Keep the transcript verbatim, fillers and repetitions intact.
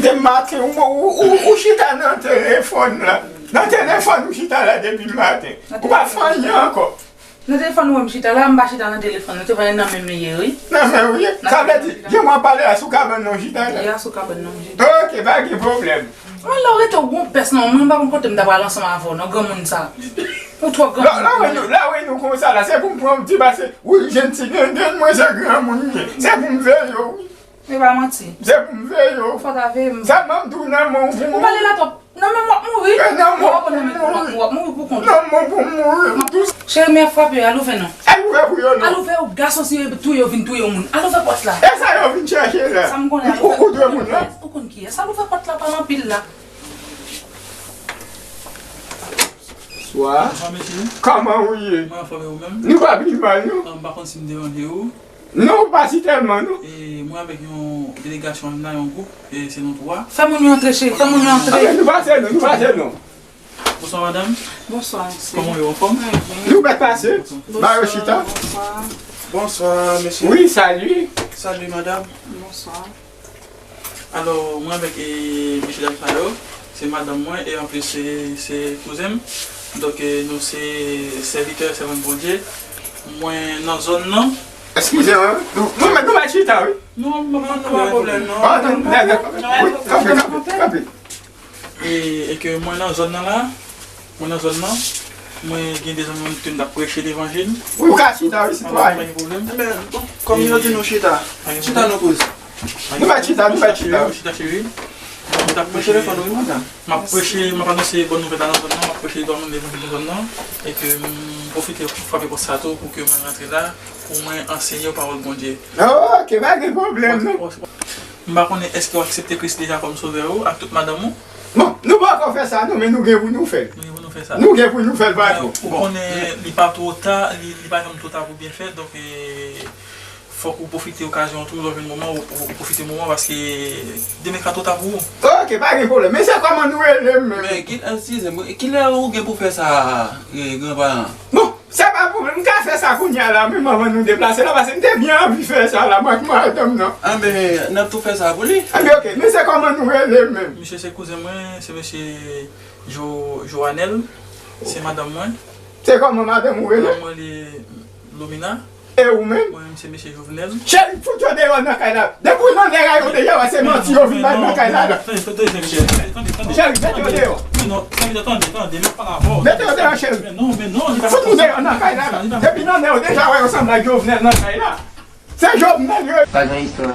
Depi maten, ou, ou, ou, ou chita nan telefòn la. Nan telefòn ou chita la depi maten. Ou pa fè anyen ankò. Nan telefòn ou wè m chita la, m pa chita nan telefòn. Nan telefòn nan men m li ye, wi. Nan men ou ye. Sa vle di, jan mwen pale a sou kabann nan ou chita la. Ya, sou kabann nan m chita. Ok, pa gen pwoblèm. Mwen lè w rete w gon pès nan men w, mwen pa konn kote m ta pral ansanm avè w, non, granmoun sa. Ou twò granmoun pou mwen. La, la, wè nou, la, wè nou konsa la, se pou m pran yon ti pase, wi, jèn ti denden, mwen se granmoun m ye. Se pou m veye w, wi. E pa manti. Se pou m veye w. Fò ta veye m. Sèlman m di w nan men w pou m. Ou pale la twòp. Nan men m w ap mouri. E nan men w pou m mouri. W ap mouri pou kont ou. Nan men w pou m mouri. Cheri, men frape, al ouvè non. Al ouvè pou yo non. Al ouvè, ou gason si yo touye, yo vin touye yon moun. Al ouvè pòt la. E sa yo vin chèche la. Sa m konnen, al ouvè. Ou, ou dwe moun la. Ou konn kiyès. Al ouvè pòt la, pale anpil la. Bonswa. Bonswa, mesye. Kòman ou ye? Mwen anfòm, e ou menm? Nou pa pi mal, non? M pa konn si m deranje ou. Non, pa si tèlman, non. E mwen avèk yon delegasyon m la, yon gwoup, e se nou twa. Fè moun yo antre, cheri, fè moun yo antre. Anben, nou pase non, nou pase non. Bonswa, madanm. Bonswa, mesye. Kòman w ye, anfòm? Mwen byen. Nou mèt pase. Ba yo chita. Bonswa. Bonswa, mesye. Wi, salut. Salut, madanm. Bonswa. Alò, mwen avèk, e, mesye dam sa yo, se madanm mwen, e anplis, se, se kouzen m. Donk, e, nou se sèvitè, sèvant Bondye. Mwen nan zòn nan. Eskize, wi. Nou, nou, nou mèt chita, wi. Non, non, non, pa pwoblèm, non. Ah, non, non, non. Wi, kanpe, kanpe, kanpe. E, e ke mwen nan zòn nan la, mwen nan zòn nan, mwen gen de zanmi mwen ki te m t ap preche levanjil. Wi, ou ka chita, wi, sitwayen. Pa gen pwoblèm. Enben, kòm yo di nou chita, chita nou koze. Nou pa chita, nou pa chita. Chita, cheri. M t ap preche, m ap preche, m ap anonse bòn nouvèl la nan zòn nan, m ap preche levanjil nan zòn nan, e ke m pwofite frape pòt sa tou pou ke mwen rantre la, pou mwen anseye yo pawòl Bondye. Ok, pa gen pwoblèm, non. M pa konnen, èske w aksepte Kris deja kòm sovè ou ak tout madanm ou? Bon, nou poko fè sa non, men nou gen pou nou fè l. Nou gen pou nou fè sa. Nou gen pou nou fè l, patwon. Ou konnen li pa twò ta, li, li pa janm twò ta pou byen fè, donk, e, fòk ou pwofite okazyon an tou, lè w jwenn moman, ou, ou, ou pwofite moman, paske demen ka twò ta pou ou. Ok, pa gen pwoblèm. Men se kòman nou rele m menm? Men ki, eskize m, kilè ou gen pou fè sa, e, granparan? Bon, se pa pwoblèm, m ka fè sa kounye a la, menm anvan nou deplase la, paske m te byen anvi fè sa la, mwen ak madanm nan. Enben, n ap tou fè sa pou li. Enben, ok, men se kòman nou rele menm? Misye se kouzen mwen, se mesye Jo-, Joanèl, se madanm mwen. Se kòman madanm ou rele? Madanm mwen rele Lomina. E ou menm? Mwen menm se mesye Jovenel. Cheri, fout yo deyò nan kay la. Depi w nan nèg a yo deja wè se manti yo vin bay nan kay la. Tande, tande, tande, tande, tande. Cheri, mete yo deyò. Wi, non, tande, tande, tande, mete pa rapò. Mete yo deyò, cheri. Men non, men non, li pa. Fout nou deyò nan kay la. Depi nan nèg yo deja wè yo sanble ak Jovenel nan kay la. Se Jovenel yo. Pa gen istwa.